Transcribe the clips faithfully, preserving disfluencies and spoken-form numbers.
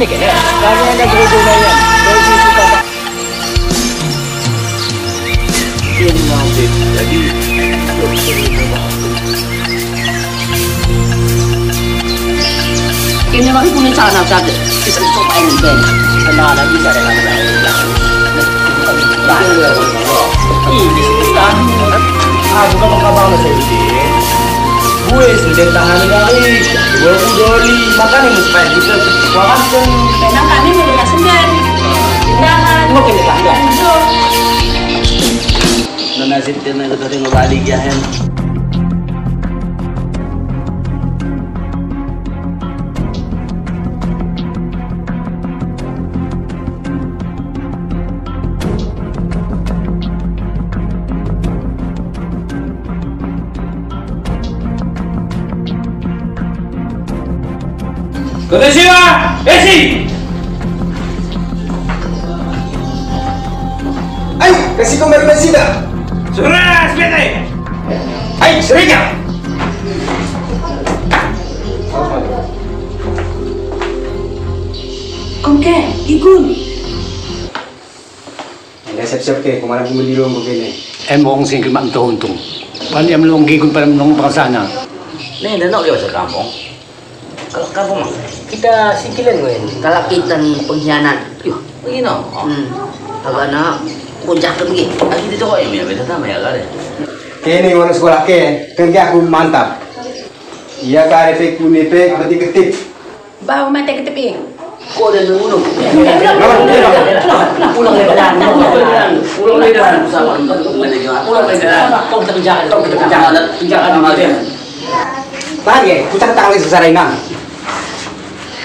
Kami ada berhubungan dengan Rosie Sukabumi. Jadi, ini mah punya cara saja. Bisa coba yang ben. Kenal lagi dari mana? Ih, ah, bukan mengkabang saya. Buih sendiri tahan dari dua puluh doli, makanya mesti bayar juga. Wah, kan? Nah, kami mau lunas sendiri. Tahan. Mau kena tahan. Betul. Nah, nasib dia nak kita tengok balik ya, kan? Kota Siwa, esi! Ayo, kasih kembali besi dah. Sudah, S P T. Hai, serika! Kongke, Igun. Anda siap-siap ke, kemarin aku mendilong ke kene. Em ong sing kemak meutuh untung. Pan em long gigun pada menong perasaan na. Neh, dah nak ke pasal kampung. Kalau kampung mah? Kita sikilan wen. Kalau kita ni pengkhianat. Yuh, begini. Hmm. Agak nak puncak ke begini. Lagi di toko ini, beda sama ya, kan? Kene orang sekolah ke, kerja aku mantap. Iya ka ada fake pun fake, berarti ketip. Bau mata ketip eh. Kok ada nunggu? Ulang lagi dah. Ulang lagi dah. Ulang lagi dah. Kau kita penjara. Kau kita penjara. Penjara. Lagi, ku cakap tak lagi secara inang.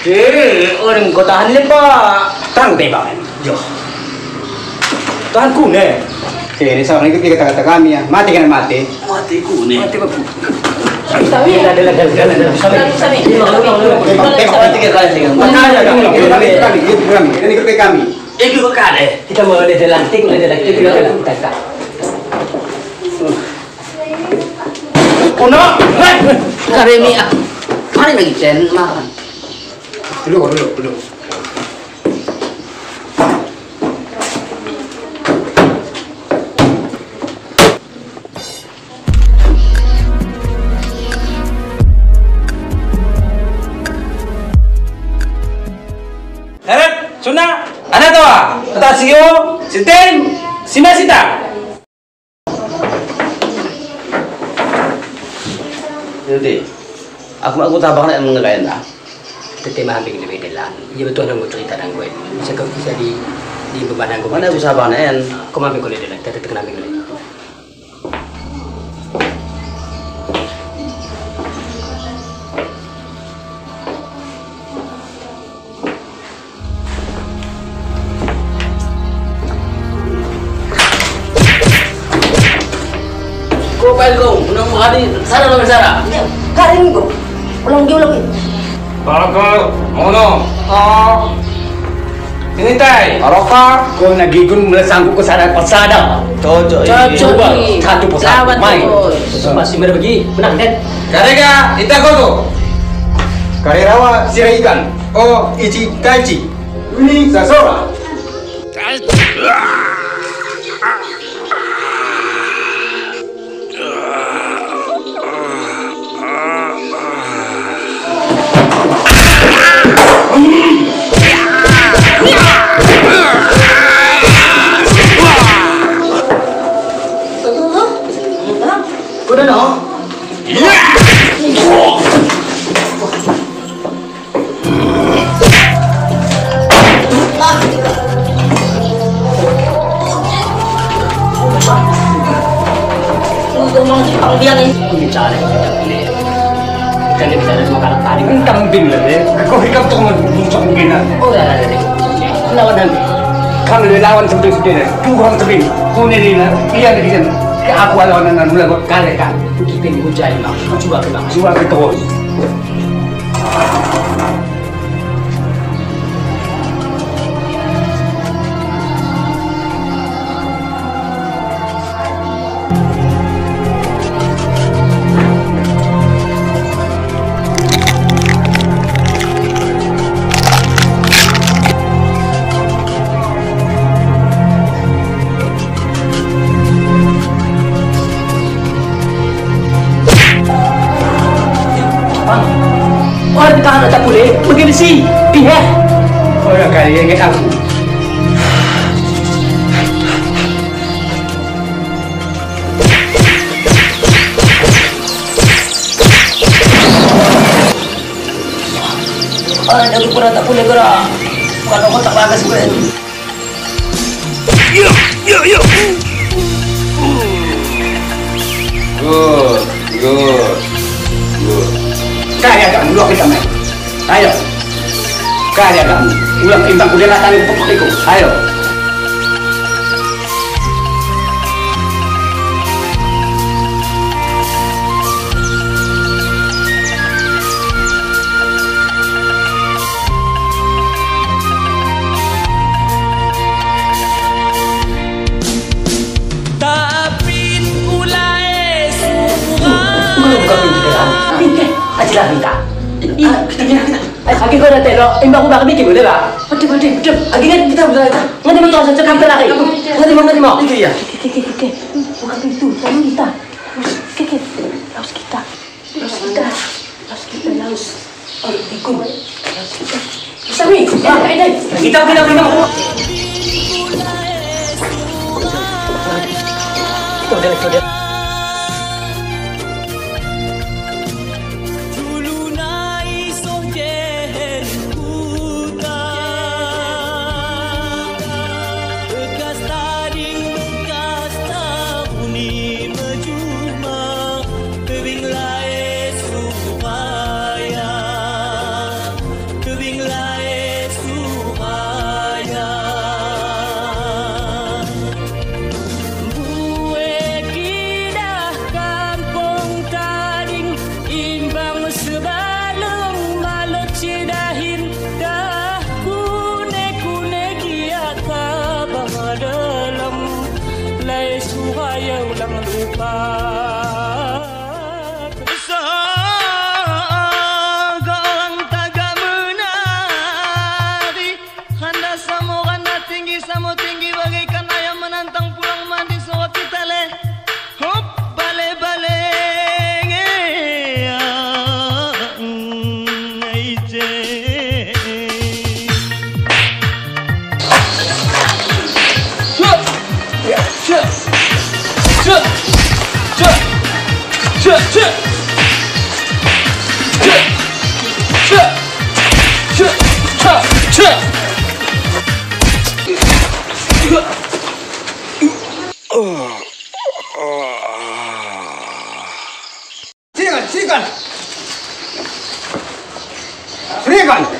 Eh, orang kau tahan ni, Pak. Tang tembak. Yo. Tahan ku ni. Eh, ni sama ikut kata-kata kami ya. Mati kena mati. Mati ku ni. Mati ku. Tapi ada, ada, ada, ada. Tembak, tembak, tembak. Kami, kami, kami, kami. Ini kami. Kita mau ada lantik, ada lantik, kita tak. Kena. Karemi ah. Mari lagi Cen makan. Dulu, dulu, dulu. Heret, Suna, Anatoa, Tasio, Siten, Simasita. Nanti, aku, aku tabang nak mengenai dah. Teuka meuhambeng leubeh dalam. Iya beutôi nanggroe cerita nanggroe. Bisa kau bisa di, di beban nanggroe. Mana aku sabar, Nen? Kau meuhambeng kau dalam, teuka meuhambeng leubeh. Ko pai ko, unang hari sana lo sana. Karing ko. Ulang di ulang. Baraka, mono. Ah. Ini tai. Baraka, ko na gigun mula sanggup ke sana pasada. Cocok. Cocok. Coba, ni. Satu persatu. Lawan mai. Terus. Masih berbagi, menang kan? Karega, ita ko tu. Karerawa, sira ikan. Oh, ici, taici. Ini sasora. Bicara, bicara, bicara. Bukan dia bicara sama karakter. Entah mungkin lah, eh. Kau hikam tu mau bucok mungkin lah. Oh, dah, dah, dah. Lawan nanti. Kamu boleh lawan seperti-seperti ni. Tuhan sering. Kau ni, ni, ni. Iya, ni, ni. Ke aku lawan anak mula buat kare kan. Kita ni hujan, Bang. Cuba ke, Bang. Cuba ke terus. Orang ka hana tapuléh, mungkin si pihak. Orang kaya ingat aku. Orang jago pernah tapuléh gerak. Bukan orang tak bagas pun. Yo, yo, yo. Good, good, good. Kaya kamu, dua kita main. Ayo. Kaya kamu. Ulang timbang kuda rata ni pokok itu. Ayo. Tapi ulai surah. Buka pintu dalam. Pintu. Ajilah minta. Ih, kita, kita, kita. Akhirnya kau dah telok, imbang ubah kami boleh, Pak? Betul, betul, betul. Akhirnya kita boleh. Nggak ada motor, saya cakap lari. Nggak ada, nggak ada. Iya, iya. Oke, oke, oke, oke. Buka pintu, lalu kita. Oke, oke. Laus kita. Laus kita. Laus kita, laus. Assalamualaikum. Laus kita. Sami, eh, eh, eh. Kita, kita, kita. Kita udah, kita udah. Dulu na isoh jén kuta, bekas tading bekas tahuni meujuma, teubieng laén supaya, teubieng laén supaya. Buet kidah kampông tading imbang seubaleueng malot cidahin dah kune-kune giat ka bang dalam lai suhaya ulang lupa. Soe goh tagak meunari. Hana samo, hana tinggi, samo tinggi bagaikan ayam menantang pulang mandi sorot kita leh. Hop, bale-bale, ngai cek. Silakan, silakan. Silakan.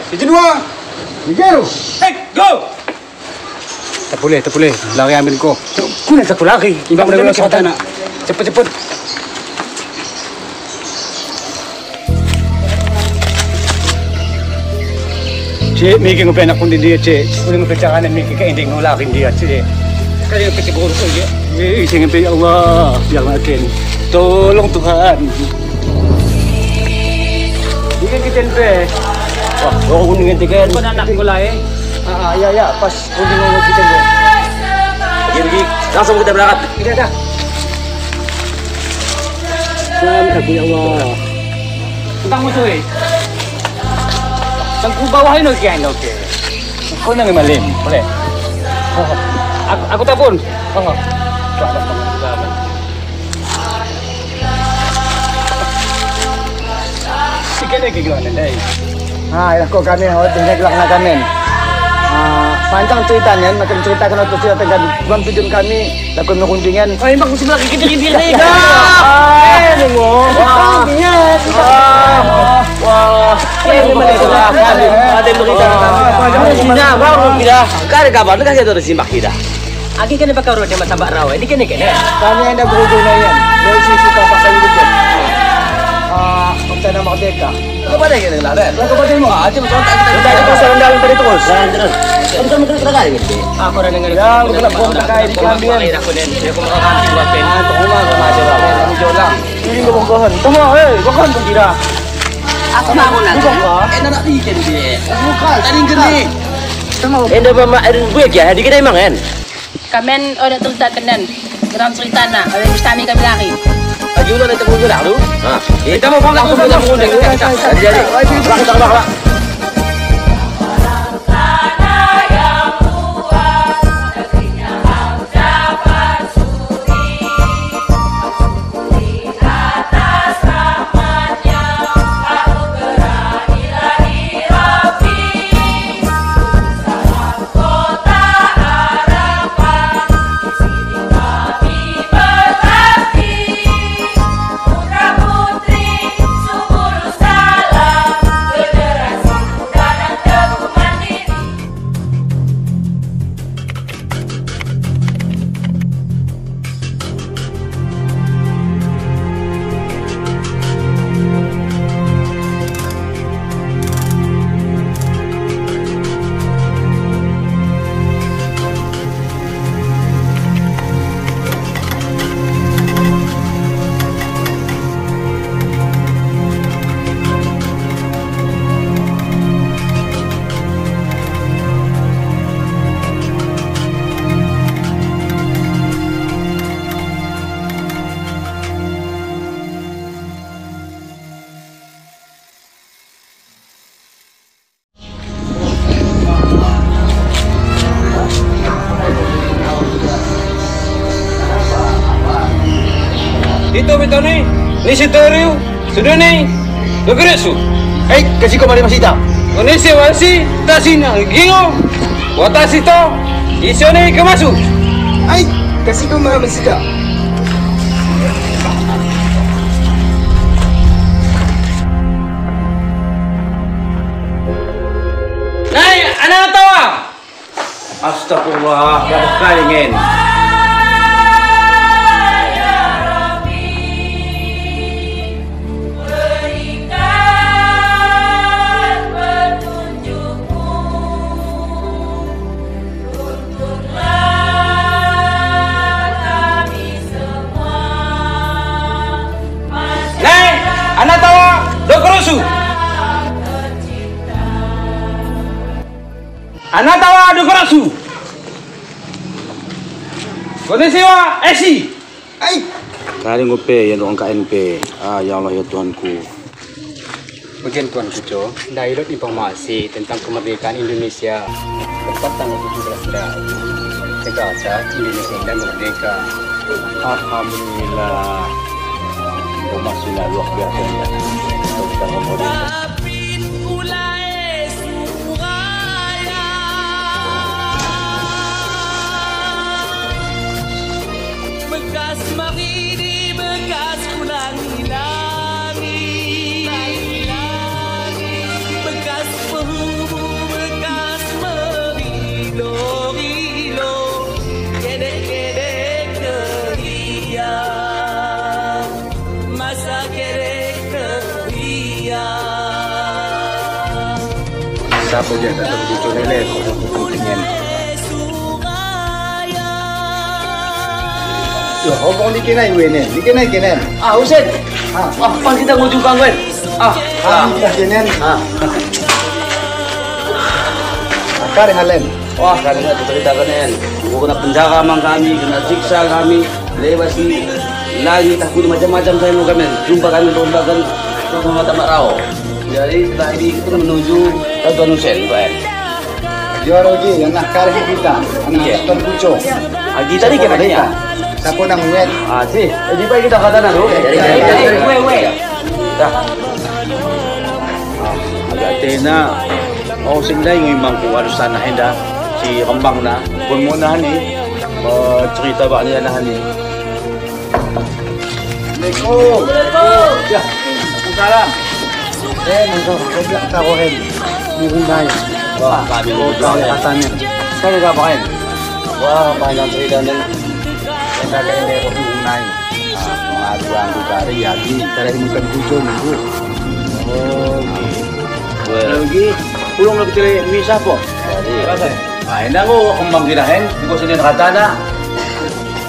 Sijenua. Mijeru. Hey, go! Tapuléh, tapuléh. Lari ambil ko. Kuna tapuléh lari. Imbang udah, udah, udah, udah. Cepet, cepet. Cek, mikir ngupén aku di dia, Cek. Cek, boleh ngupén cara ni, mikir ke ending nolak dia, Cek. Kali ngupén cek buruk tu, Cek. Eh, saya ngupén, ya Allah, biar makin. Tolong Tuhan. Ini kita ngupén. Wah, orang kuning kan, Cek, kan? Bukan anak sekolah, eh? Ah, ah, ya, ya, pas. Udah, udah, kita dulu. Pergi, pergi. Langsung kita berangkat. Iya, dah. Selamat aku, ya Allah. Tukang musuh, eh. Tengku bawah ini, oke, oke. Kau nang maling, boleh? Aku, aku tak pun. Sikit lagi gimana, Dai? Ha, ya, kok kami awak tinggal gelak nak kami. Ha, panjang cerita ni, macam cerita kena tu cerita kan. Tuan tujuan kami, lakukan rundingan. Oh, emang sudah kita di diri. Ya. Eh, nunggu. Wah. Wah. Wah. Eh, ini mana itu? Ada berita. Wah. Ada berita. Baru kita. Kan ada kabar, kan kita ada simak kita. Aki kena pakai urut dia masa bak rawa. Ini kena, kena. Kami anda berhubung dengan Roy Suzuka pasal itu. Ah, rencana merdeka. Kepada kita lah, kan? Kepada mu. Ah, cuma contoh kita. Kita ada pasal dalam pada terus. Jalan terus. Betul, betul, betul, kan? Ah, aku dah dengar. Ya, betul, betul, betul, betul, betul. Aku dah dengar. Aku dah dengar. Ah, tunggu lah, kau masih lah. Kami jual lah. Ini kau bongkahan. Tunggu, eh, bongkahan pun tidak. Aku nak, aku nak. Bukan, Pak. Eh, nak, nak bikin dia. Bukan. Tadi gini. Tunggu. Eh, dah, Mak, eh, buat ya. Di kedai, Mang, kan? Kamen, oh, dak cerita kenen. Gerang cerita nak, oleh Bustami kami lari. Laju tu nak tepuk gerak tu. Ha. Eh, kita mau langsung kita mau. Jadi, jadi. Bang, bang, bang, bang. Itu betul ni, ni situ riu, sudah ni, begerak su. Hei, kasih kau mari masih tak? Ini si wasi, tak sini, gingo. Buat tak situ, isu ni ke masuk. Hei, kasih kau mari masih tak? Nai, anak tawa. Astagfirullah, dah bukan ingin. Nai, anak tawa, dok kerusu. Anak tawa, dok kerusu. Kondisi wa, esi. Ai. Kali ngupe ya dong K N P. Ah, ya Allah, ya Tuhanku. Bagian Tuan Kuco, dari lot informasi tentang kemerdekaan Indonesia tepat tanggal tujuh belas Mei. Segala Indonesia dan merdeka. Alhamdulillah. Informasi luar biasa ya. Tentang kemerdekaan. Bekas mari di bekas ulangi lagi. Bekas pehu, bekas merilo-rilo. Gedek-gedek keriang. Masa kerek keuria. Siapa dia tak tahu cucu lele, orang putih nyen. Tuh, hobong di kenai weh nen, di kenai kenen. Ah, Husen. Ah, ah, pan kita nguju kang weh. Ah, ah, kita kenen. Ah. Akar halen. Wah, ka deungoe cerita keunan. Bukan penjara mang kami, kena siksa kami. Lewat si langit takut macam-macam saya mau kami. Jumpa kami lomba kan sama tamat rau. Jadi setelah ini kita menuju Tuan Husen, Pak. Dia rugi, anak kareh kita, anak Tuan Pucung. Ah, kita ni kena tanya. Siapa nama dia? Ah, sih. Eh, di kita kata nak tu. Weh, weh. Dah. Agak tena. Oh, sindai ngon imang ku harus sana henda si Rembang na. Pun mona ni, eh, cerita bak ni anak ni. Assalamualaikum. Ya. Waalaikumsalam. Eh, nangka goblak tarohen. Di rumah. Wah, kami goblak katanya. Saya enggak main. Wah, panjang cerita ni. Kita kayak di rumah. Ah, pengaduan tu cari lagi, cari bukan bujur nunggu. Oh, gitu. Kalau gitu, pulang lagi cari mi siapa? Cari. Siapa? Ah, enggak kok kembang kita hen, bukan sendiri kata nak.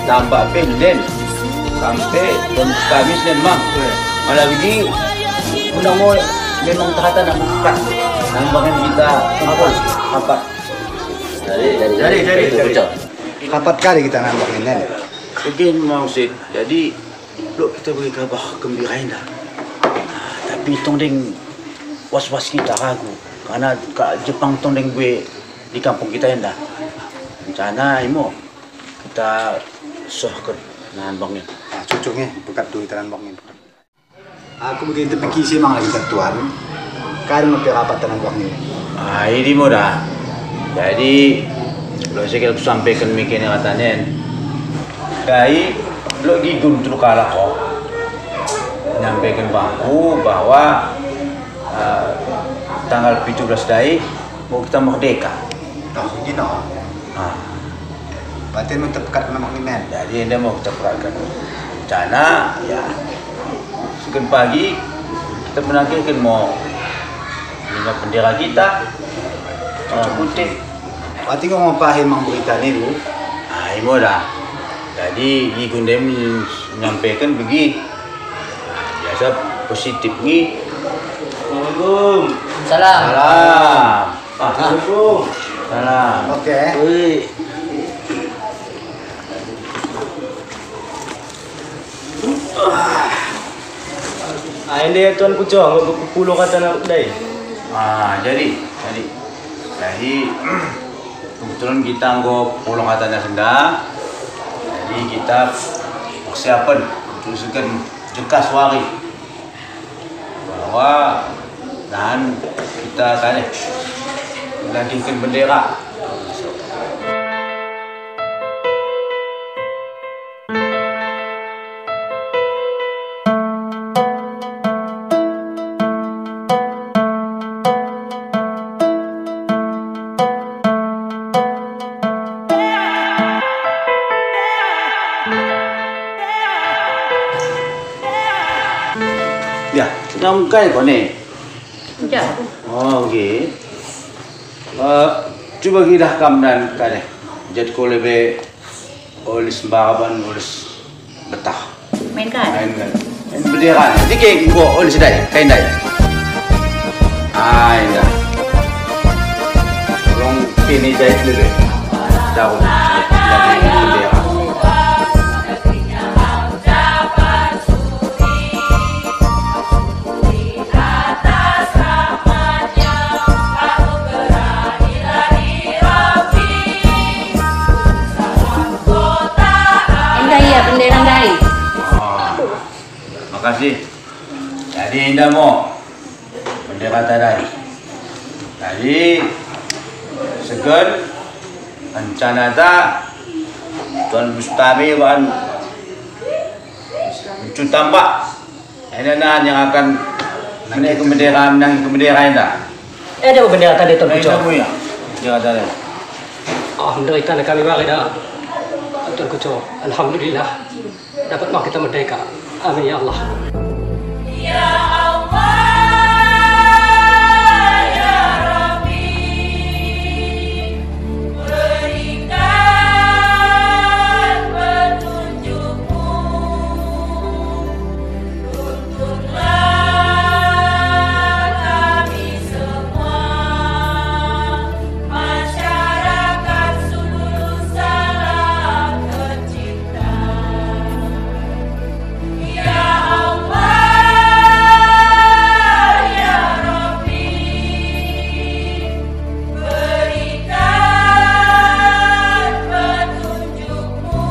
Tambah penden. Sampai dan Kamis dan mang. Malah biji, mudah mau memang terhata nak buka. Tambahkan kita apa? Apa? Cari, cari, cari, cari. Kapat kali kita nambah ini. Oke, Mang Husin. Jadi, Lok kita beri kabar gembira indah. Ah, tapi tondeng was-was kita ragu karena ka Jepang tondeng bui di kampung kita indah. Rencana imo kita soh ke nan bang ni. Ah, cocok ni, buka tu kita nan bang ni. Aku bagi terpikir sih mang lagi kat tuan. Kan lebih rapat tanah bang ni. Ah, ini mudah. Jadi, lo saya kira sampaikan mikirnya kata nen. Dai, lok gigun truk kalah kok. Nyampaikan bangku bahwa, eh, tanggal tujuh belas Dai mau kita merdeka. Nah, gini nah. Ah. Berarti mau terpekat nama kami, men? Jadi, anda mau kita peratkan rencana, ya. Sekian pagi, kita menagihkan mau dengan bendera kita, baju putih. Berarti kau mau paham memang berita ni dulu? Ah, imo dah. Jadi, Gi Gundem menyampaikan bagi, ah, biasa positif ni. Assalamualaikum. Salam. Salam. Ah. Assalamualaikum. Salam. Okey. Ui. Ah, ini Tuan Kucong, pulo kata nak dai. Ah, jadi, jadi. Jadi, kebetulan kita anggo pulo kata nak senda. Jadi, kita persiapan untuk sukan jekas wari. Bahwa dan kita tadi menagihkan bendera. Ya, sedang bukai kau ni. Ya. Oh, okey. Eh, cuba gidah kam dan kadeh. Jad ko lebe olis baraban olis betah. Main kan? Main kan? Main bendera. Dikit buat olis dai, kain dai. Ah, indah. Tolong ini jahit dulu. Daun. Lagi bendera. Indah ya, bendera dai. Ah, makasih. Jadi indah mo. Bendera tadai. Jadi, segan rencana ta Tuan Bustami wan Encu Tambak. Ini nan yang akan menaik ke bendera, menaik ke bendera ini dah. Eh, ada bendera tadi, Tuan Kucok. Bendera tadi. Ah, menderikan kami mari dah, Tuan Kucok. Alhamdulillah. Dapat mah kita merdeka. Amin ya Allah. Ya Allah, ya Rabbi, berikan petunjuk-Mu. Tuntunlah kami semua, masyarakat Subulu Salam tercinta. Ya Allah, ya Rabbi, berikan petunjuk-Mu.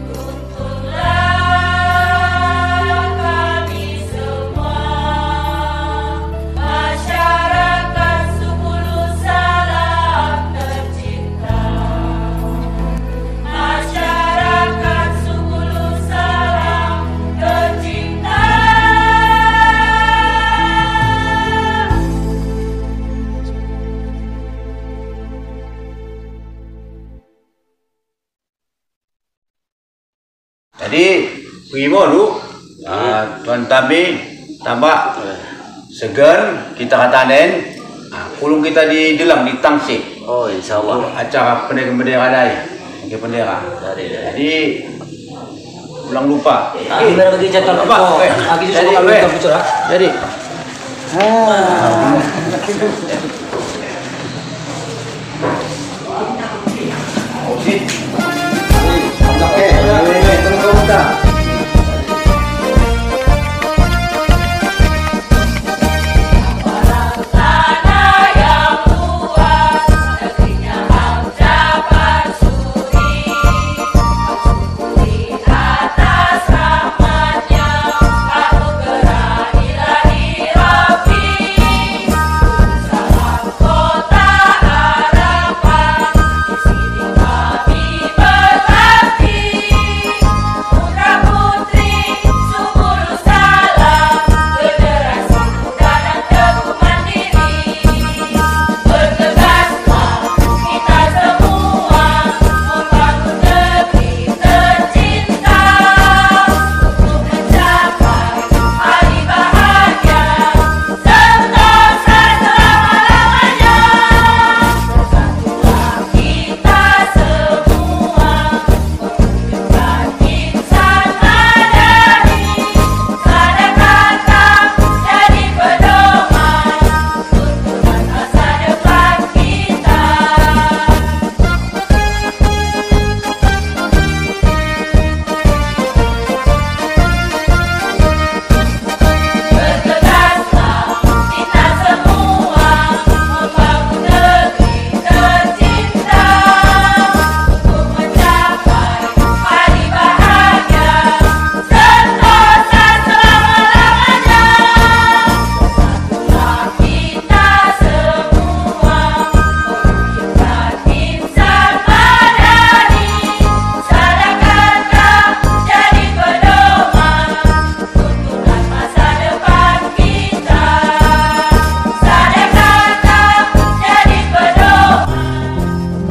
Tuntunlah kami semua, masyarakat Subulu Salam tercinta. Masyarakat Subulu Salam tercinta. Jadi, primo dulu, ah, Tuan Tambi, Tambak, Segen, kita kata nen, ah, pulung kita di dalam, di Tangsik. Oh, insya Allah. Untuk acara pendekan bendera dai. Pendekan bendera. Dari, dari. Jadi, ulang lupa. Ah, gimana bagi jadwal? Apa? Oh, eh, lagi susu jadi, kami weh. Bukan bocor, ah. Jadi. Ah.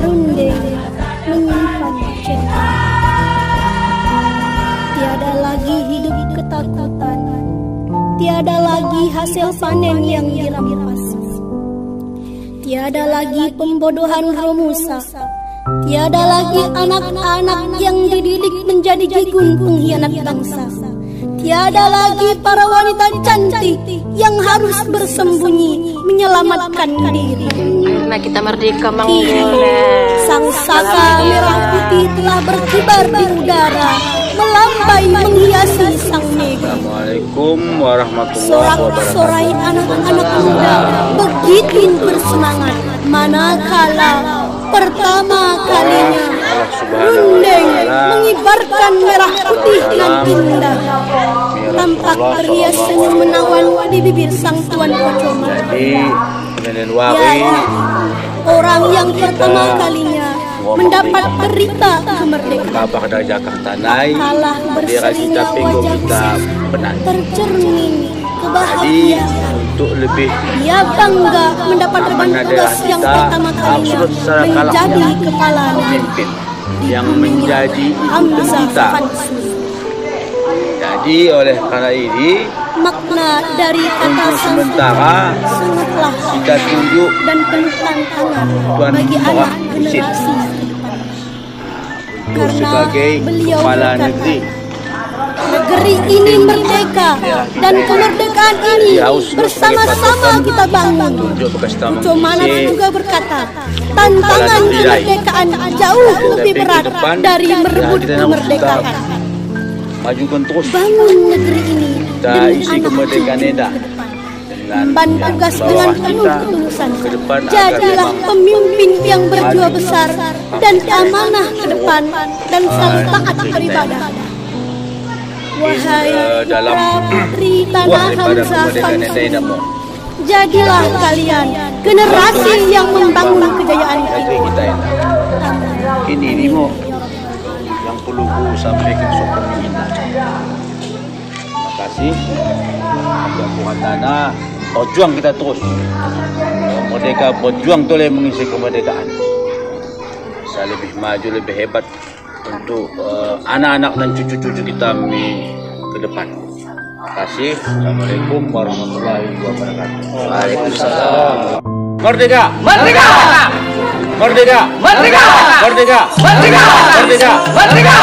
Rundeng menyimpan cerita. Tiada lagi hidup ketakutan. Tiada lagi hasil panen yang dirampas. Tiada lagi pembodohan Romusa. Tiada lagi anak-anak yang dididik menjadi gigun pengkhianat bangsa. Tiada lagi para wanita cantik yang harus bersembunyi menyelamatkan diri. Karena kita merdeka, Mang. Kini, sang saka merah putih telah berkibar di udara, melambai menghiasi sang negeri. Assalamualaikum warahmatullahi wabarakatuh. Sorak-sorai anak-anak muda begitu bersemangat, manakala pertama kalinya rundeng mengibarkan merah putih nan indah, tampak ria senyum menawan di bibir sang tuan Poco Malam. Jadi, Nenen Wari, yaitu orang yang pertama kalinya mendapat berita kemerdekaan. Kabar dari Jakarta naik, alah bendera kita berserinya penggo wajah kita bersih, penat. Tercermin kebahagiaan. Jadi, untuk lebih, ia bangga mendapatkan amanah tugas daerah yang kita, pertama kalinya, harus secara kalah menjadi kepala negeri. Pemimpin yang menjadi ikon kita. Jadi, oleh karena ini, makna dari kata untuk sementara, sangatlah kita tunjuk dan penuh tantangan bagi anak generasi ke depan. Untuk sebagai kepala negeri. Negeri ini merdeka dan kemerdekaan ini bersama-sama kita bangun. Poco Malam juga berkata, tantangan kemerdekaan jauh lebih berat dari merebut kemerdekaan. Bangun negeri ini demi anak cucu ke depan. Emban tugas dengan penuh ketulusan. Jadilah pemimpin yang berjiwa besar dan amanah ke depan dan selalu taat beribadah. Wahai putra putri Tanah Hamzah Fansu, jadilah kalian generasi yang membangun kejayaan kita. Ini lima yang perlu ku sampaikan sokongan kita. Terima kasih. Mudah-mudahan tanah, berjuang kita terus. Merdeka, berjuang tu leh mengisi kemerdekaan. Bisa lebih maju, lebih hebat untuk, eh, anak-anak dan cucu-cucu kita di ke depan. Terima kasih. Assalamualaikum warahmatullahi wabarakatuh. Waalaikumsalam. Merdeka! Merdeka! Merdeka! Merdeka! Merdeka! Merdeka!